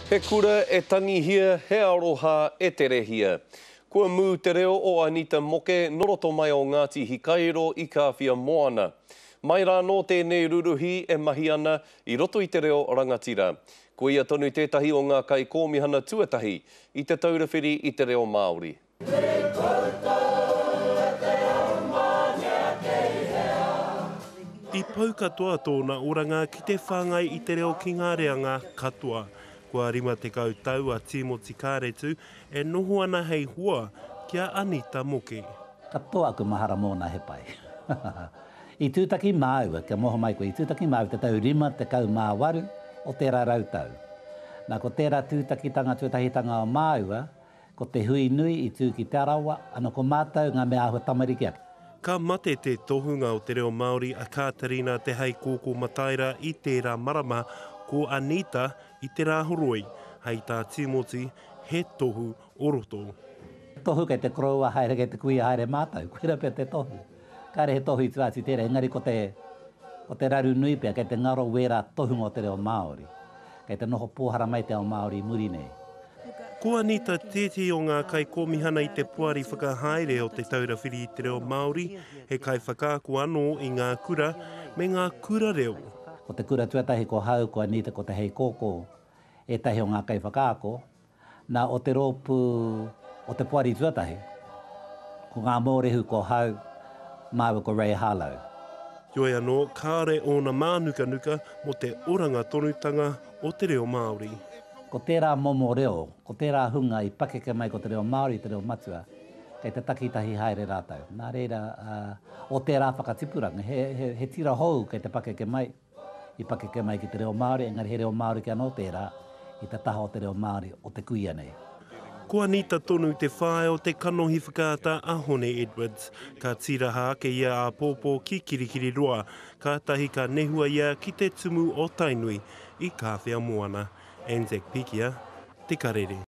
He kura e tangihia, he aroha e terehia. Kua mū te reo o Anita Moke nō roto mai o Ngāti Hikairo i Kāwhia Moana. Mai rānō tēnei ruruhi e mahi ana i roto i te reo rangatira. Ko ia tonu tētahi o ngā kaikōmihana tuatahi i Te Taura Whiri i te Reo Māori. I pau katoa tōna oranga ki te whāngai i te reo ki ngā reanga katoa. Kua 50 tau a Tīmoti Kāretu e noho ana hei hoa ki a Anita Moke. Katoa aku mahara mōna he pai. I tūtaki māua, kia moho mai koe, i tūtaki māua i te tau 58 o tērā rautau. Nā, ko tērā tūtakitanga tuatahitanga o māua, ko te hui nui i tū ki Te Arawa, ana ko mātou ngā mea āhua tamariki ake. Ka mate te tohunga o te reo Māori a Kātarina Te Heikōkō Mataira i tērā marama, ko Anita i te Rāhoroi, hei tā Tīmoti, he tohu o roto. Tohu kei te koroua haere, kei te kuia haere mātou, koira pea te tohu. Kāre he tohu i tua atu i tērā, engari ko te, ko te raru nui pea, kei te ngaro wērā tohunga o te reo Māori. Kei te noho pōhara mai te ao Māori i muri nei. Ko Anita tētehi o ngā kaikōmihana i te Poari Whakahaere o Te Taura Whiri i te Reo Māori, he kaiwhakaako anō i ngā kura me ngā kura reo. Ko te kura tuatahi ko hau, ko Anita, ko Te Heikōkō ētahi o ngā kaiwhakaako, Nā, o te rōpū o te poari tuatahi, ko ngā mōrehu ko Hau māua ko Ray Harlow. Heoi anō, kāore ōna mānukanuka mō te oranga tonutanga o te reo Māori. Ko tērā momo reo, ko tērā hunga i pakeke mai ko te reo Māori te reo matua, kei te takitahi haere rātou. Nā reira, o tērā whakatipuranga, he, he, he tira hou kei te pakeke mai, I pakeke mai ki te reo Māori, engari he reo Māori ki anō tērā i te taha o te reo Māori o te kuia nei. Ko Anita tonu te whaea o te kanohi whakaata a Hone Edwards. Ka tīraha ake ia āpōpō ki Kirikiriroa, kātahi ka nehua ia ki te tumu o Tainui i Kāwhia Moana. Anzac Pikia, Te Karere.